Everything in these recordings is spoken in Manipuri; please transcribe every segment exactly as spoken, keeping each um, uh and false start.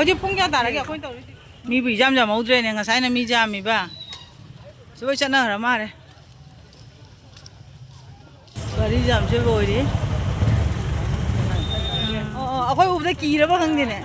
ꯍꯧꯖꯤꯛ ꯄꯨꯡ ꯀꯌꯥ ꯇꯥꯔꯒꯦ ꯑꯩꯈꯣꯏꯅ ꯇꯧꯔꯤꯁꯤ? ꯃꯤꯕꯨ ꯏꯌꯥꯝ ꯌꯥꯝꯍꯧꯗ꯭ꯔꯦꯅꯦ, ꯉꯁꯥꯏꯅ ꯃꯤ ꯌꯥꯝꯃꯤꯕ꯫ ꯁꯤ ꯂꯣꯏ ꯆꯠꯅꯈ꯭ꯔ ꯃꯥꯜꯂꯦ꯫ ꯒꯥꯔꯤ ꯖꯥꯝꯁꯦ ꯂꯣꯏꯔꯦ꯫ ꯑꯣ, ꯑꯣ, ꯑꯩꯈꯣꯏ ꯎꯕꯗ ꯀꯤꯔꯕ ꯈꯪꯗꯦꯅꯦ꯫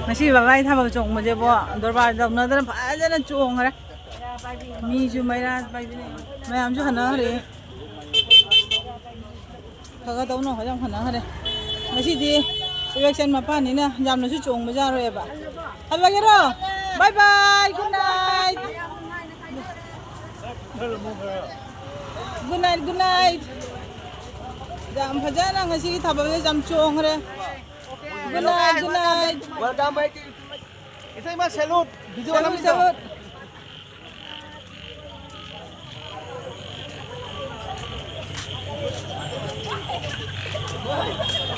ꯉꯁꯤ ꯕꯕꯥꯒꯤ ꯊꯥꯕꯜ ꯆꯣꯡꯕꯁꯦꯕꯣ, ꯗꯣꯔꯕꯥꯔ ꯇꯧꯅꯗꯅ ꯐꯖꯅ ꯆꯣꯡꯈ꯭ꯔꯦ꯫ ꯃꯤꯁꯨ ꯃꯩꯔꯥ ꯄꯥꯏꯕꯤꯅꯦ, ꯃꯌꯥꯝꯁꯨ ꯍꯟꯅꯈ꯭ꯔꯦ꯫ ꯈꯔ ꯈꯔ ꯇꯧꯅ ꯍꯣꯏ ꯌꯥꯝ ꯍꯟꯅꯈ꯭ꯔꯦ꯫ ꯉꯁꯤꯗꯤ ꯏꯂꯦꯛꯁꯟ ꯃꯄꯥꯟꯅꯤꯅ ꯌꯥꯝꯅꯁꯨ ꯆꯣꯡꯕ ꯌꯥꯔꯣꯏꯕ꯫ ꯍꯜꯂꯒꯦꯔꯣ? Bye bye, good night. Good night, good night. ꯌꯥꯝ ꯐꯖꯅ ꯉꯁꯤꯒꯤ ꯊꯥꯕꯜꯁꯦ ꯌꯥꯝ ꯆꯣꯡꯈ꯭ꯔꯦ꯫ Good night, good night. Welcome back to ꯏꯇꯩꯃ, salute꯫ Video ꯁꯦꯂꯨꯠ, ꯅꯝꯃꯤꯗꯣ꯫ ꯁꯦꯂꯨꯠ꯫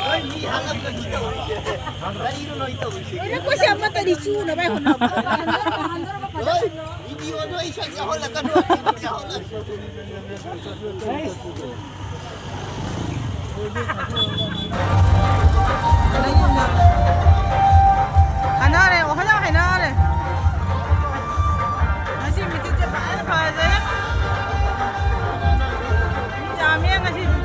ꯅꯣꯏ ꯃꯤ ꯍꯥꯠꯂꯝꯕꯅꯤ ꯇꯧꯔꯤꯁꯦ꯫ ꯀꯔꯤꯅꯣ ꯅꯣꯏ ꯇꯧꯔꯤꯁꯦ? ꯂꯣꯏꯅ ꯀꯣꯏꯁꯦ ꯑꯃꯠꯇꯅꯤ ꯆꯨꯅꯕ ꯍꯣꯠꯅꯕ꯫ ꯍꯣꯏ, video ꯅꯣꯏ ꯁꯛ ꯌꯥꯎꯍꯜꯂꯛꯀꯅꯨ, ꯌꯥꯎꯍꯜꯂꯛꯀꯅꯨ꯫ ꯍꯥꯏꯅꯔꯦ, ꯋꯥꯈꯜ ꯌꯥꯝ ꯍꯥꯏꯅꯔꯦ꯫ ꯉꯁꯤ ꯃꯤꯇꯤꯡꯁꯦ ꯐꯖꯅ ꯐꯖꯔꯦ꯫ ꯃꯤ ꯌꯥꯝꯃꯦ ꯉꯁꯤꯁꯦ꯫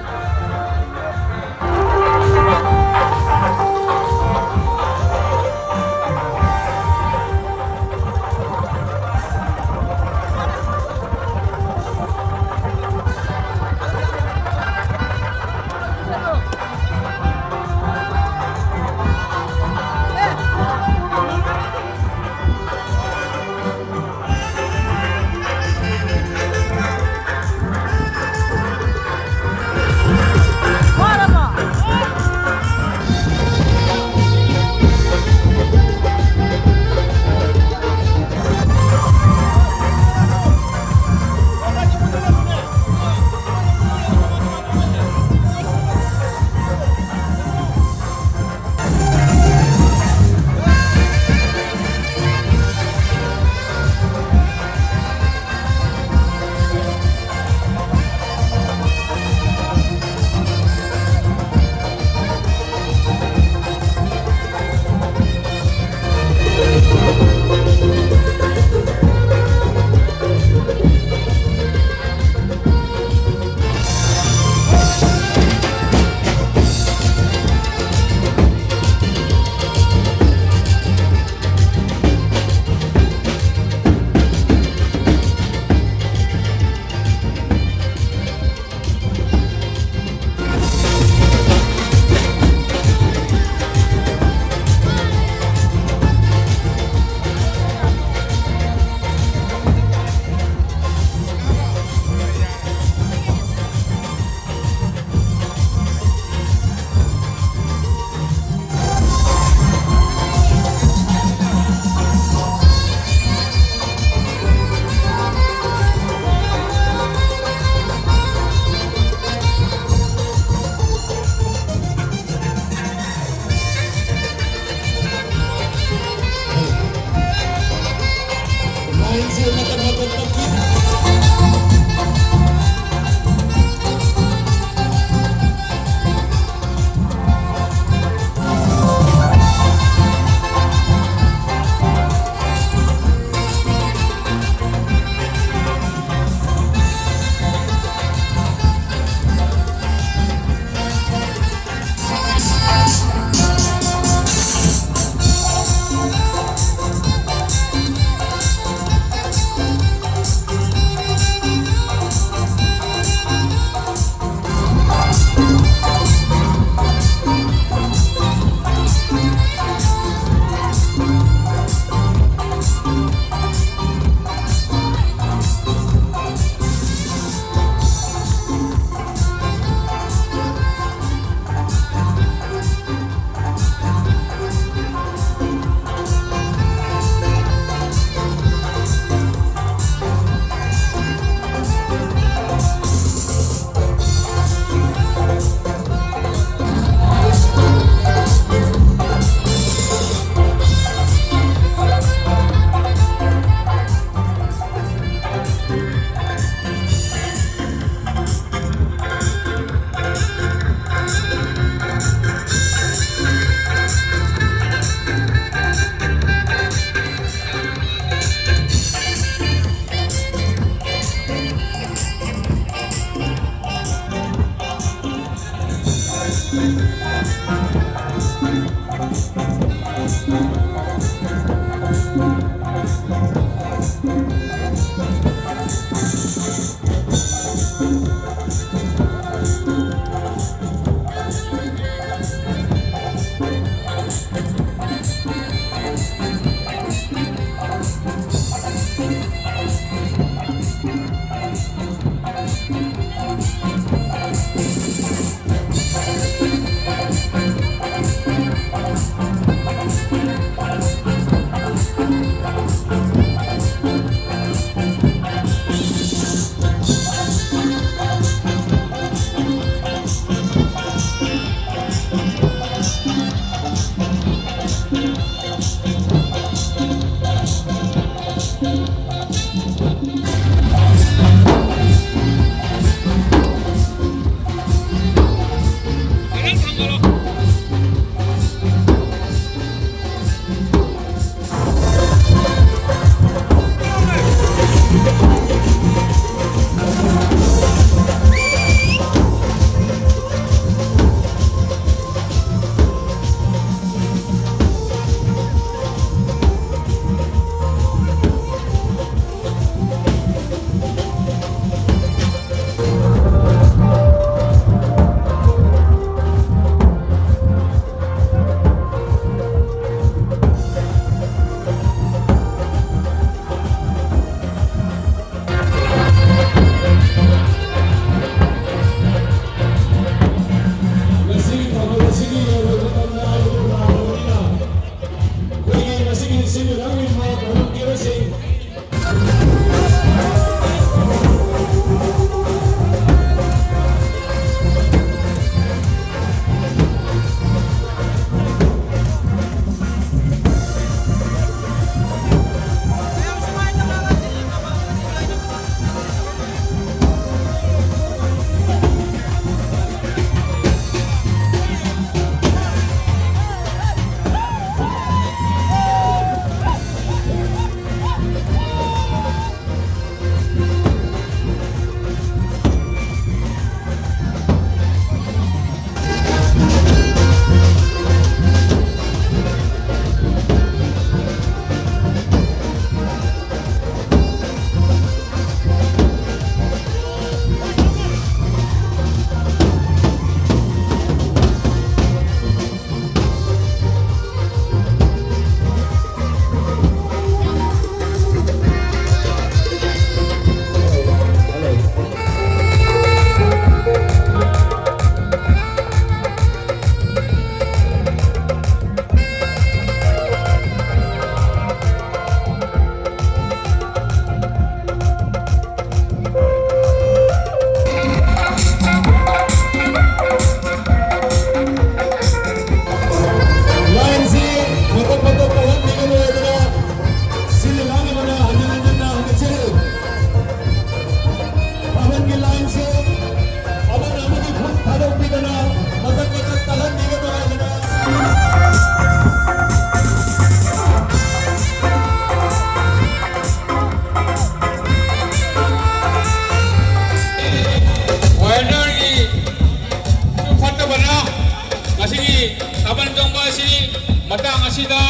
ꯑꯁꯤꯗ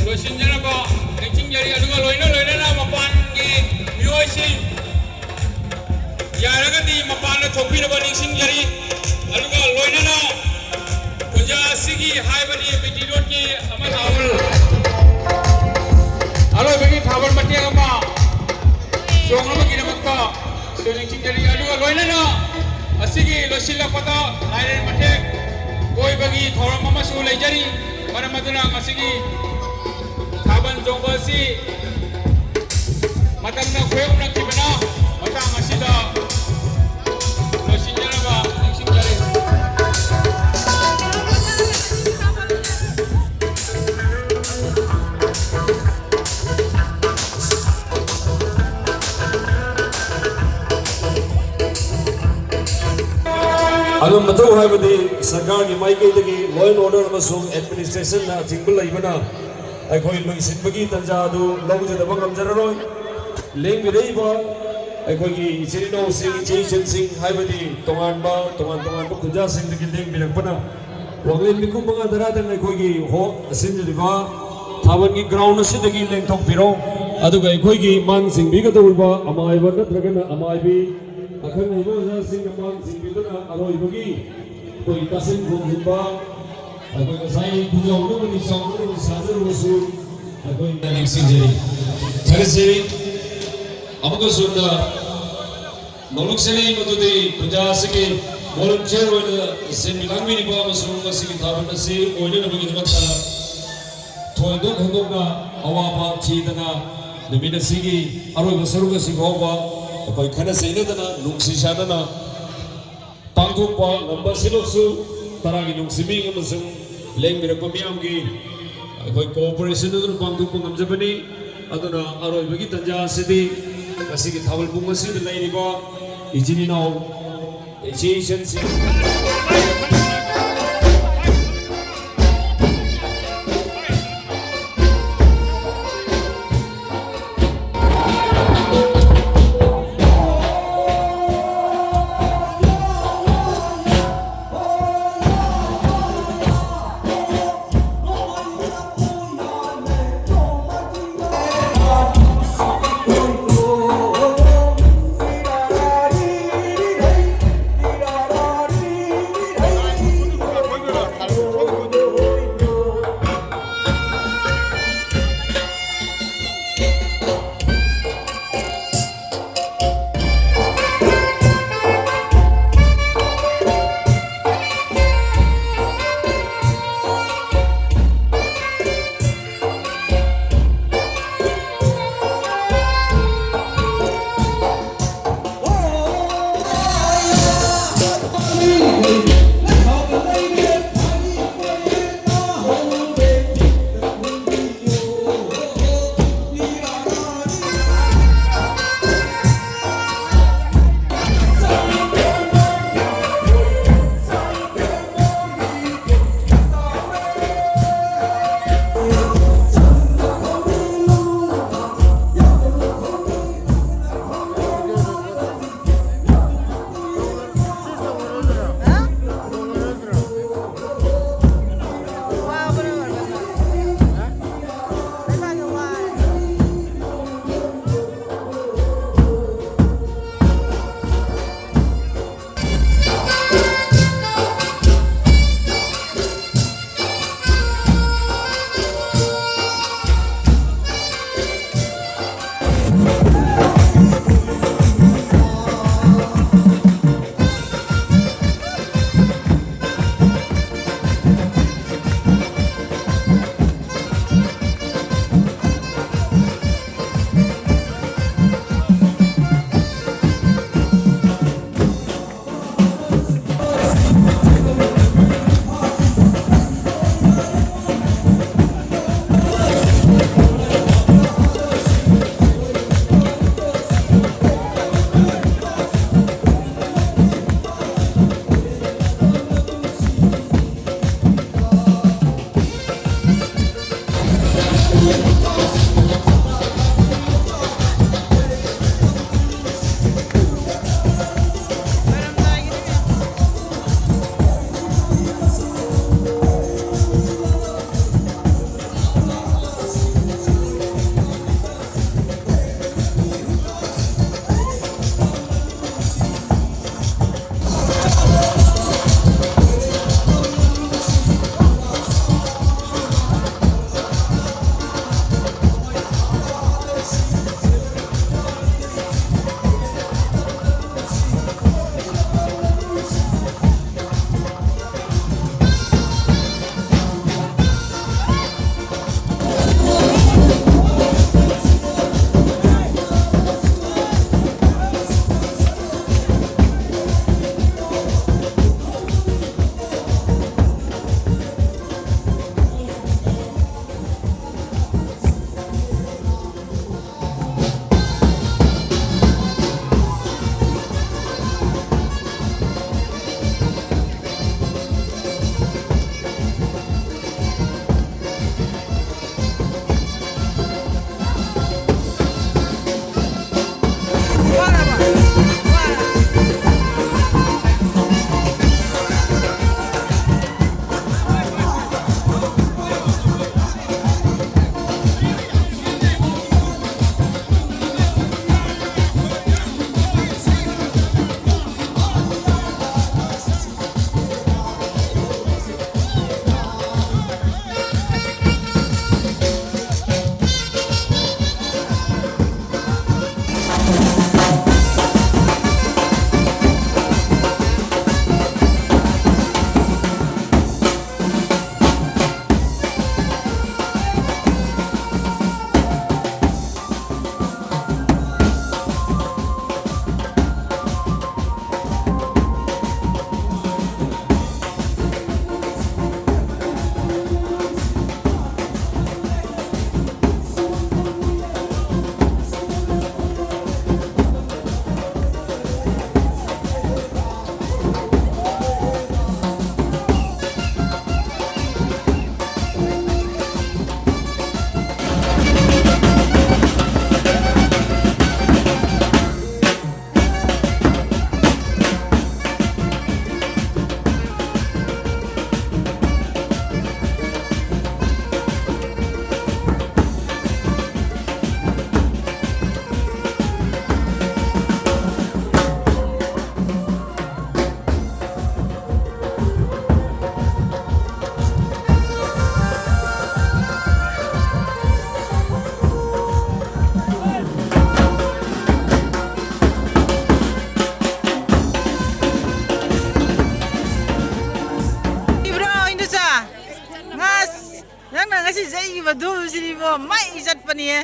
ꯂꯣꯏꯁꯤꯟꯖꯅꯕ ꯅꯤꯡꯁꯤꯡꯖꯔꯤ꯫ ꯑꯗꯨꯒ ꯂꯣꯏꯅ ꯂꯣꯏꯅꯅ ꯃꯄꯥꯟꯒꯤ ꯃꯤꯑꯣꯏꯁꯤꯡ ꯌꯥꯔꯒꯗꯤ ꯃꯄꯥꯟꯗ ꯊꯣꯛꯄꯤꯅꯕ ꯅꯤꯡꯁꯤꯡꯖꯔꯤ꯫ ꯑꯗꯨꯒ ꯂꯣꯏꯅꯅ ꯈꯨꯟꯖꯥ ꯑꯁꯤꯒꯤ ꯍꯥꯏꯕꯗꯤ ꯕꯤ ꯇꯤ ꯔꯣꯗꯀꯤ ꯑꯃ ꯊꯥꯕꯜ, ꯑꯔꯣꯏꯕꯒꯤ ꯊꯥꯕꯜ ꯃꯇꯦꯛ ꯑꯃ ꯆꯣꯡꯅꯕꯒꯤꯗꯃꯛꯇ ꯁꯨ ꯅꯤꯡꯁꯤꯡꯖꯔꯤ꯫ ꯑꯗꯨꯒ ꯂꯣꯏꯅꯅ ꯑꯁꯤꯒꯤ ꯂꯣꯏꯁꯤꯜꯂꯛꯄꯗ ꯂꯥꯏꯔꯦꯟ ꯃꯊꯦꯛ ꯀꯣꯏꯕꯒꯤ ꯊꯧꯔꯝ ꯑꯃꯁꯨ ꯂꯩꯖꯔꯤ꯫ ꯃꯔꯝ ꯑꯗꯨꯅ ꯉꯁꯤꯒꯤ ꯊꯥꯕꯜ ꯆꯣꯡꯕ ꯑꯁꯤ ꯃꯇꯝꯅ ꯈꯨꯌꯧꯅꯈꯤꯕꯅ ꯃꯇꯥꯡ ꯑꯁꯤꯗ ꯂꯣꯏꯁꯤꯟꯖꯅꯕ ꯅꯤꯡꯁꯤꯡꯖꯔꯤ꯫ ꯑꯗꯨ ꯃꯊꯧ ꯍꯥꯏꯕꯗꯤ ꯁꯔꯀꯥꯔꯒꯤ ꯃꯥꯏꯀꯩꯗꯒꯤ law and order ꯑꯃꯁꯨꯡ administrationꯅ ꯑꯊꯤꯡꯕ ꯂꯩꯕꯅ ꯑꯩꯈꯣꯏ ꯂꯣꯏꯁꯤꯟꯕꯒꯤ ꯇꯥꯟꯖꯥ ꯑꯗꯨ ꯂꯧꯖꯗꯕ ꯉꯝꯖꯔꯔꯣꯏ꯫ ꯂꯦꯡꯕꯤꯔꯛꯏꯕ ꯑꯩꯈꯣꯏꯒꯤ ꯏꯆꯤꯜ ꯏꯅꯥꯎꯁꯤꯡ, ꯏꯆꯦ ꯏꯆꯜꯁꯤꯡ ꯍꯥꯏꯕꯗꯤ ꯇꯣꯉꯥꯟꯕ, ꯇꯣꯉꯥꯟ ꯇꯣꯉꯥꯟꯕ ꯈꯨꯟꯖꯥꯁꯤꯡꯗꯒꯤ ꯂꯦꯡꯕꯤꯔꯛꯄꯅ ꯋꯥꯡꯂꯦꯟ ꯃꯤꯈꯨꯡ ꯃꯉꯥ ꯇꯔꯥꯗꯪ ꯑꯩꯈꯣꯏꯒꯤ ꯍꯣꯜ ꯑꯁꯤꯟꯖꯔꯤꯕ ꯊꯥꯕꯜꯒꯤ ground ꯑꯁꯤꯗꯒꯤ ꯂꯦꯡꯊꯣꯛꯄꯤꯔꯣ꯫ ꯑꯗꯨꯒ ꯑꯩꯈꯣꯏꯒꯤ ꯃꯥꯡ ꯆꯤꯡꯕꯤꯒꯗꯧꯔꯤꯕ ꯑꯃꯥꯏꯕ ꯅꯠꯇ꯭ꯔꯒꯅ ꯑꯃꯥꯏꯕꯤ, ꯑꯈꯪ ꯑꯍꯩꯕ ꯑꯣꯖꯥꯁꯤꯡꯅ ꯃꯥꯡ ꯆꯤꯡꯕꯤꯗꯨꯅ ꯑꯔꯣꯏꯕꯒꯤ ꯑꯩꯈꯣꯏꯒꯤ ꯇꯥꯁꯤꯟ ꯈꯣꯡꯖꯤꯟꯕ ꯑꯩꯈꯣꯏ ꯉꯁꯥꯏ ꯈꯨꯟꯖꯥꯎꯅꯕꯅꯤ, ꯆꯥꯎꯅꯕꯅꯤ ꯁꯥꯖꯔꯨꯔꯁꯨ ꯑꯩꯈꯣꯏ ꯅꯤꯡꯁꯤꯡꯖꯔꯤ, ꯊꯥꯒꯠꯆꯔꯤ꯫ ꯑꯃꯨꯛꯀꯁꯨ ꯍꯟꯅ ꯅꯣꯡꯂꯨꯛ ꯁꯦꯂꯦꯡ ꯑꯗꯨꯗꯤ ꯈꯨꯟꯖꯥ ꯑꯁꯤꯒꯤ volunteer ꯑꯣꯏꯅ ꯁꯤꯟꯃꯤ ꯂꯥꯡꯃꯤꯔꯤꯕ ꯑꯃꯁꯨꯡ ꯃꯁꯤꯒꯤ ꯊꯥꯕꯜ ꯑꯁꯤ ꯑꯣꯏꯅꯅꯕꯒꯤꯗꯃꯛꯇ ꯊꯣꯏꯗꯣꯛ ꯍꯦꯟꯗꯣꯛꯅ ꯑꯋꯥꯕ ꯊꯤꯗꯅ ꯅꯨꯃꯤꯠ ꯑꯁꯤꯒꯤ ꯑꯔꯣꯏꯕ ꯁꯔꯨꯛ ꯑꯁꯤ ꯐꯥꯎꯕ ꯑꯩꯈꯣꯏ ꯈꯠꯅ ꯆꯩꯅꯗꯅ ꯅꯨꯡꯁꯤ ꯆꯥꯟꯅꯅ ꯄꯥꯡꯊꯣꯛꯄ ꯉꯝꯕ ꯑꯁꯤꯃꯛꯁꯨ ꯇꯔꯥꯒꯤ ꯅꯨꯡꯁꯤꯕꯤ ꯑꯃꯁꯨꯡ ꯂꯦꯡꯕꯤꯔꯛꯄ ꯃꯤꯌꯥꯝꯒꯤ ꯑꯩꯈꯣꯏ cooperation ꯑꯗꯨꯅ ꯄꯥꯡꯊꯣꯛꯄ ꯉꯝꯖꯕꯅꯤ꯫ ꯑꯗꯨꯅ ꯑꯔꯣꯏꯕꯒꯤ ꯇꯥꯟꯖꯥ ꯑꯁꯤꯗꯤ ꯉꯁꯤꯒꯤ ꯊꯥꯕꯜ ꯄꯨꯡ ꯑꯁꯤꯗ ꯂꯩꯔꯤꯕ ꯏꯆꯤꯟ ꯏꯅꯥꯎ, ꯏꯆꯦ ꯏꯆꯟꯁꯤꯡ ꯅꯪꯅ ꯉꯁꯤ ꯆꯩꯈꯤꯕ ꯙꯨꯜꯁꯤꯗꯤꯕꯣ, ꯃꯩ ꯆꯠꯄꯅꯤꯍꯦ꯫